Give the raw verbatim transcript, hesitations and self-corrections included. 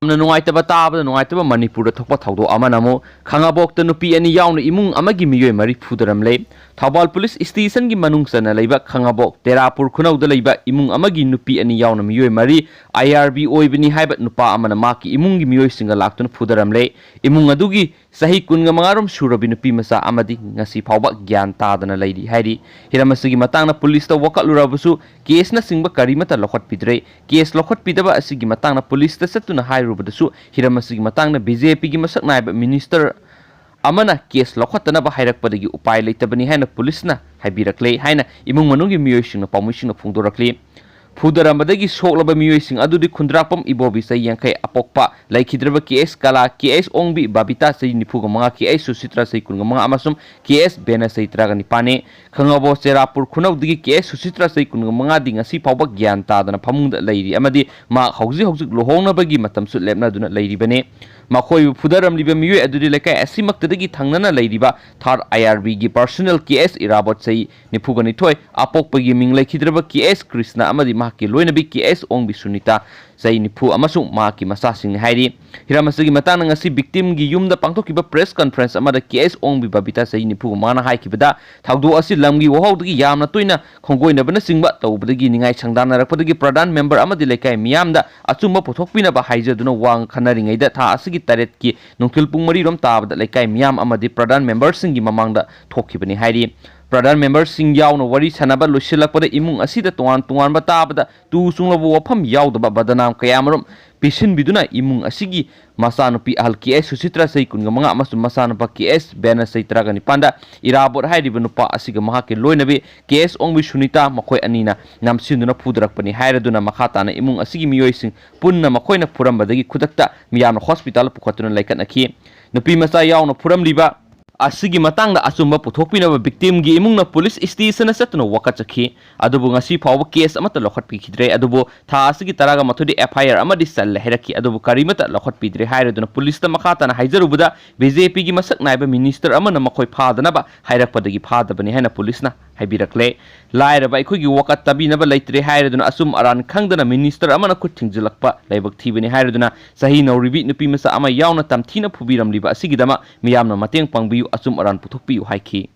ꯌꯥꯝꯅ ꯅꯨꯡꯉꯥꯏꯇꯕ, ꯇꯥꯕꯗ ꯅꯨꯡꯉꯥꯏꯇꯕ꯫ ꯃꯅꯤꯄꯨꯔꯗ ꯊꯣꯛꯄ ꯊꯧꯗꯣꯛ ꯑꯃꯅ ꯑꯃꯨꯛ ꯈꯥꯉꯕꯣꯛꯇ ꯅꯨꯄꯤ ꯑꯅꯤ ꯌꯥꯎꯅ ꯏꯃꯨꯡ ꯑꯃꯒꯤ ꯃꯤꯑꯣꯏ ꯃꯔꯤ ꯐꯨꯗꯔꯝꯂꯦ꯫ ꯊꯧꯕꯥꯜ ꯄꯨꯂꯤꯁ ꯁ꯭ꯇꯦꯁꯟꯒꯤ ꯃꯅꯨꯡ ꯆꯟꯅ ꯂꯩꯕ ꯈꯥꯉꯕꯣꯛ ꯇꯦꯔꯥꯄꯨꯔ ꯈꯨꯅꯧꯗ ꯂꯩꯕ ꯏꯃꯨꯡ ꯑꯃꯒꯤ ꯅꯨꯄꯤ ꯑꯅꯤ ꯌꯥꯎꯅ ꯃꯤꯑꯣꯏ ꯃꯔꯤ ꯑꯥꯏ ꯑꯥꯔ ꯕꯤ ꯑꯣꯏꯕꯅꯤ ꯍꯥꯏꯕ ꯅꯨꯄꯥ ꯑꯃꯅ ꯃꯍꯥꯛꯀꯤ ꯏꯃꯨꯡꯒꯤ ꯃꯤꯑꯣꯏꯁꯤꯡꯒ ꯂꯥꯛꯇꯨꯅ ꯐꯨꯗꯔꯝꯂꯦ꯫ ꯏꯃꯨꯡ ꯑꯗꯨꯒꯤ ꯆꯍꯤ ꯀꯨꯟꯒ ꯃꯉꯥ ꯔꯣꯝ ꯁꯨꯔꯕꯤ ꯅꯨꯄꯤ ꯃꯆꯥ ꯑꯃꯗꯤ ꯉꯁꯤ ꯐꯥꯎꯕ ꯒ꯭ꯌꯥꯟ ꯇꯥꯗꯅ ꯂꯩꯔꯤ ꯍꯥꯏꯔꯤ꯫ ꯍꯤꯔꯝ ꯑꯁꯤꯒꯤ ꯃꯇꯥꯡꯗ ꯄꯨꯂꯤꯁꯇ ꯋꯥꯀꯠꯂꯨꯔꯕꯁꯨ ꯀꯦꯁꯅꯆꯤꯡꯕ ꯀꯔꯤꯃꯠꯇ ꯂꯧꯈꯠꯄꯤꯗ꯭ꯔꯦ꯫ ꯀꯦꯁ ꯂꯧꯈꯠꯄꯤꯗꯕ ꯑꯁꯤꯒꯤ ꯃꯇꯥꯡꯗ ꯄꯨꯂꯤꯁꯇ ꯆꯠꯇꯨꯅ ꯍꯥꯏꯔꯨꯕꯗꯁꯨ ꯍꯤꯔꯝ ꯑꯁꯤꯒꯤ ꯃꯇꯥꯡꯗ ꯕꯤ ꯖꯦ ꯄꯤꯒꯤ ꯃꯁꯛ ꯅꯥꯏꯕ ꯃꯤꯅꯤꯁꯇꯔ ꯑꯃꯅ ꯀꯦꯁ ꯂꯧꯈꯠꯇꯅꯕ ꯍꯥꯏꯔꯛꯄꯗꯒꯤ ꯎꯄꯥꯏ ꯂꯩꯇꯕꯅꯤ ꯍꯥꯏꯅ ꯄꯨꯂꯤꯁꯅ ꯍꯥꯏꯕꯤꯔꯛꯂꯦ ꯍꯥꯏꯅ ꯏꯃꯨꯡ ꯃꯅꯨꯡꯒꯤ ꯃꯤꯑꯣꯏꯁꯤꯡꯅ ꯄꯥꯎꯃꯤꯁꯤꯡꯅ ꯐꯣꯡꯗꯣꯔꯛꯂꯤ꯫ ꯐꯨꯗꯔꯝꯕꯗꯒꯤ ꯁꯣꯛꯂꯕ ꯃꯤꯑꯣꯏꯁꯤꯡ ꯑꯗꯨꯗꯤ ꯈꯨꯟꯗ꯭ꯔꯥꯛꯄꯝ ꯏꯕꯣꯕꯤ ꯆꯍꯤ ꯌꯥꯡꯈꯩ ꯑꯄꯣꯛꯄ, ꯂꯩꯈꯤꯗ꯭ꯔꯕ ꯀꯦ ꯑꯦꯁ ꯀꯂꯥ, ꯀꯦ ꯑꯦꯁ ꯑꯣꯡꯕꯤ ꯕꯕꯤꯇꯥ ꯆꯍꯤ ꯅꯤꯐꯨꯒ ꯃꯉꯥ, ꯀꯦ ꯑꯦꯁ ꯁꯨꯁꯤꯇ꯭ꯔꯥ ꯆꯍꯤ ꯀꯨꯟꯒ ꯃꯉꯥ ꯑꯃꯁꯨꯡ ꯀꯦ ꯑꯦꯁ ꯕꯦꯅ ꯆꯍꯤ ꯇꯔꯥꯒ ꯅꯤꯄꯥꯟꯅꯤ꯫ ꯈꯥꯉꯕꯣꯛ ꯆꯦꯔꯥꯄꯨꯔ ꯈꯨꯅꯧꯗꯒꯤ ꯀꯦ ꯑꯦꯁ ꯁꯨꯁꯤꯇ꯭ꯔꯥ ꯆꯍꯤ ꯀꯨꯟꯒ ꯃꯉꯥꯗꯤ ꯉꯁꯤ ꯐꯥꯎꯕ ꯒ꯭ꯌꯥꯟ ꯇꯥꯗꯅ ꯐꯃꯨꯡꯗ ꯂꯩꯔꯤ ꯑꯃꯗꯤ ꯃꯍꯥꯛ ꯍꯧꯖꯤꯛ ꯍꯧꯖꯤꯛ ꯂꯨꯍꯣꯡꯅꯕꯒꯤ ꯃꯇꯝꯁꯨ ꯂꯦꯞꯅꯗꯨꯅ ꯂꯩꯔꯤꯕꯅꯤ꯫ ꯃꯈꯣꯏꯕꯨ ꯐꯨꯗꯔꯝꯂꯤꯕ ꯃꯤꯑꯣꯏ ꯑꯗꯨꯗꯤ ꯂꯩꯀꯥꯏ ꯑꯁꯤꯃꯛꯇꯗꯒꯤ ꯊꯪꯅꯅ ꯂꯩꯔꯤꯕ ꯊꯥꯔꯠ ꯑꯥꯏ ꯑꯥꯔ ꯕꯤꯒꯤ ꯄꯔꯁꯅꯦꯜ ꯀꯦ ꯑꯦꯁ ꯏꯔꯥꯕꯣꯠ ꯆꯍꯤ ꯅꯤꯐꯨꯒ ꯅꯤꯊꯣꯏ, ꯑꯄꯣꯛꯄꯒꯤ ꯃꯤꯡ ꯂꯩꯈꯤꯗ꯭ꯔꯕ ꯀꯦ ꯑꯦꯁ ꯀ꯭ꯔꯤꯁꯅ ꯑꯃꯗꯤ ꯃꯍꯥꯛꯀꯤ ꯂꯣꯏꯅꯕꯤ ꯀꯦ ꯑꯦꯁ ꯑꯣꯡꯕꯤ ꯁꯨꯅꯤꯇꯥ, ꯆꯍꯤ ꯅꯤꯐꯨ, ꯑꯃꯁꯨꯡ ꯃꯍꯥꯛꯀꯤ ꯃꯆꯥꯁꯤꯡꯅꯤ ꯍꯥꯏꯔꯤ꯫ ꯍꯤꯔꯝ ꯑꯁꯤꯒꯤ ꯃꯇꯥꯡꯗ ꯉꯁꯤ ꯚꯤꯛꯇꯤꯝꯒꯤ ꯌꯨꯝꯗ ꯄꯥꯡꯊꯣꯛꯈꯤꯕ ꯄ꯭ꯔꯦꯁ ꯀꯟꯐꯔꯦꯟꯁ ꯑꯃꯗ ꯀꯦ ꯑꯦꯁ ꯑꯣꯡꯕꯤ ꯕꯕꯤꯇꯥ, ꯆꯍꯤ ꯅꯤꯐꯨꯒ ꯃꯉꯥꯅ ꯍꯥꯏꯈꯤꯕꯗ, ꯊꯧꯗꯣꯛ ꯑꯁꯤ ꯂꯝꯒꯤ ꯋꯥꯍꯧꯗꯒꯤ ꯌꯥꯝꯅ ꯇꯣꯏꯅ ꯈꯣꯡꯒꯣꯏꯅꯕꯅꯆꯤꯡꯕ ꯇꯧꯕꯗꯒꯤ ꯅꯤꯡꯉꯥꯏ ꯁꯪꯗꯥꯟꯅꯔꯛꯄꯗꯒꯤ ꯄ꯭ꯔꯙꯥꯟ ꯃꯦꯝꯕꯔ ꯑꯃꯗꯤ ꯂꯩꯀꯥꯏ ꯃꯤꯌꯥꯝꯗ ꯑꯆꯨꯝꯕ ꯄꯨꯊꯣꯛꯄꯤꯅꯕ ꯍꯥꯏꯖꯗꯨꯅ ꯋꯥ ꯈꯟꯅꯔꯤꯉꯩꯗ ꯊꯥ ꯑꯁꯤꯒꯤ ꯇꯔꯦꯠꯀꯤ ꯅꯨꯡꯊꯤꯜ ꯄꯨꯡ ꯃꯔꯤ ꯔꯣꯝ ꯇꯥꯕꯗ ꯂꯩꯀꯥꯏ ꯃꯤꯌꯥꯝ ꯑꯃꯗꯤ ꯄ꯭ꯔꯙꯥꯟ ꯃꯦꯝꯕꯔꯁꯤꯡꯒꯤ ꯃꯃꯥꯡꯗ ꯊꯣꯛꯈꯤꯕꯅꯤ ꯍꯥꯏꯔꯤ꯫ ꯄ꯭ꯔꯙꯥꯟ ꯃꯦꯝꯕꯔꯁꯤꯡ ꯌꯥꯎꯅ ꯋꯥꯔꯤ ꯁꯥꯟꯅꯕ ꯂꯣꯏꯁꯤꯜꯂꯛꯄꯗ ꯏꯃꯨꯡ ꯑꯁꯤꯗ ꯇꯣꯉꯥꯟ ꯇꯣꯉꯥꯟꯕ ꯇꯥꯕꯗ ꯇꯨ ꯆꯨꯡꯂꯕ ꯋꯥꯐꯝ ꯌꯥꯎꯗꯕ ꯕꯗꯅꯥꯝ ꯀꯌꯥꯃꯔꯨꯝ ꯄꯤꯁꯤꯟꯕꯤꯗꯨꯅ ꯏꯃꯨꯡ ꯑꯁꯤꯒꯤ ꯃꯆꯥꯅꯨꯄꯤ ꯑꯍꯜ ꯀꯦ ꯑꯦꯁ ꯁꯨꯁꯤꯇ꯭ꯔꯥ ꯆꯍꯤ ꯀꯨꯟꯒ ꯃꯉꯥ ꯑꯃꯁꯨꯡ ꯃꯆꯥꯅꯨꯄꯥ ꯀꯦ ꯑꯦꯁ ꯕꯦꯅ ꯆꯍꯤ ꯇꯔꯥꯒ ꯅꯤꯄꯥꯟꯗ ꯏꯔꯥꯕꯣꯠ ꯍꯥꯏꯔꯤꯕ ꯅꯨꯄꯥ ꯑꯁꯤꯒ ꯃꯍꯥꯛꯀꯤ ꯂꯣꯏꯅꯕꯤ ꯀꯦ ꯑꯦꯁ ꯑꯣꯡꯕꯤ ꯁꯨꯅꯤꯇꯥ ꯃꯈꯣꯏ ꯑꯅꯤꯅ ꯅꯝꯁꯤꯟꯗꯨꯅ ꯐꯨꯗꯔꯛꯄꯅꯤ ꯍꯥꯏꯔꯗꯨꯅ ꯃꯈꯥ ꯇꯥꯅ ꯏꯃꯨꯡ ꯑꯁꯤꯒꯤ ꯃꯤꯑꯣꯏꯁꯤꯡ ꯄꯨꯟꯅ ꯃꯈꯣꯏꯅ ꯐꯨꯔꯝꯕꯗꯒꯤ ꯈꯨꯗꯛꯇ ꯃꯤꯌꯥꯝꯅ ꯍꯣꯁꯄꯤꯇꯥꯜ ꯄꯨꯈꯠꯇꯨꯅ ꯂꯩꯈꯠꯅꯈꯤ꯫ ꯅꯨꯄꯤ ꯃꯆꯥ ꯌꯥꯎꯅ ꯐꯨꯔꯝꯂꯤꯕ ꯑꯁꯤꯒꯤ ꯃꯇꯥꯡꯗ ꯑꯆꯨꯝꯕ ꯄꯨꯊꯣꯛꯄꯤꯅꯕ ꯚꯤꯛꯇꯤꯝꯒꯤ ꯏꯃꯨꯡꯅ ꯄꯨꯂꯤꯁ ꯁ꯭ꯇꯦꯁꯟꯗ ꯆꯠꯇꯨꯅ ꯋꯥꯀꯠꯆꯈꯤ꯫ ꯑꯗꯨꯕꯨ ꯉꯁꯤ ꯐꯥꯎꯕ ꯀꯦꯁ ꯑꯃꯠꯇ ꯂꯧꯈꯠꯄꯤꯈꯤꯗ꯭ꯔꯦ꯫ ꯑꯗꯨꯕꯨ ꯊꯥ ꯑꯁꯤꯒꯤ ꯇꯔꯥꯒ ꯃꯥꯊꯣꯏꯗ ꯑꯦꯐ ꯑꯥꯏ ꯑꯥꯔ ꯑꯃꯗꯤ ꯆꯜꯂꯦ ꯍꯥꯏꯔꯛꯈꯤ꯫ ꯑꯗꯨꯕꯨ ꯀꯔꯤꯃꯠꯇ ꯂꯧꯈꯠꯄꯤꯗ꯭ꯔꯦ ꯍꯥꯏꯔꯗꯨꯅ ꯄꯨꯂꯤꯁꯇ ꯃꯈꯥ ꯇꯥꯅ ꯍꯥꯏꯖꯔꯨꯕꯗ ꯕꯤ ꯖꯦ ꯄꯤꯒꯤ ꯃꯁꯛ ꯅꯥꯏꯕ ꯃꯤꯅꯤꯁꯇꯔ ꯑꯃꯅ ꯃꯈꯣꯏ ꯐꯥꯗꯅꯕ ꯍꯥꯏꯔꯛꯄꯗꯒꯤ ꯐꯥꯗꯕꯅꯤ ꯍꯥꯏꯅ ꯄꯨꯂꯤꯁꯅ ꯍꯥꯏꯕꯤꯔꯛꯂꯦ꯫ ꯂꯥꯏꯔꯕ ꯑꯩꯈꯣꯏꯒꯤ ꯋꯥꯀꯠ ꯇꯥꯕꯤꯅꯕ ꯂꯩꯇ꯭ꯔꯦ ꯍꯥꯏꯔꯗꯨꯅ ꯑꯆꯨꯝ ꯑꯔꯥꯟ ꯈꯪꯗꯅ ꯃꯤꯅꯤꯁꯇꯔ ꯑꯃꯅ ꯈꯨꯠ ꯊꯤꯡꯖꯤꯜꯂꯛꯄ ꯂꯥꯏꯕꯛ ꯊꯤꯕꯅꯤ ꯍꯥꯏꯔꯗꯨꯅ ꯆꯍꯤ ꯅꯧꯔꯤꯕꯤ ꯅꯨꯄꯤ ꯃꯆꯥ ꯑꯃ ꯌꯥꯎꯅ ꯇꯝꯊꯤꯅ ꯐꯨꯕꯤꯔꯝꯂꯤꯕ ꯑꯁꯤꯒꯤꯗꯃꯛ ꯃꯤꯌꯥꯝꯅ ꯃꯇꯦꯡ ꯄꯥꯡꯕꯤꯌꯨ, ꯑꯆꯨꯝ ꯑꯔꯥꯟ ꯄꯨꯊꯣꯛꯄꯤꯌꯨ ꯍꯥꯏꯈꯤ꯫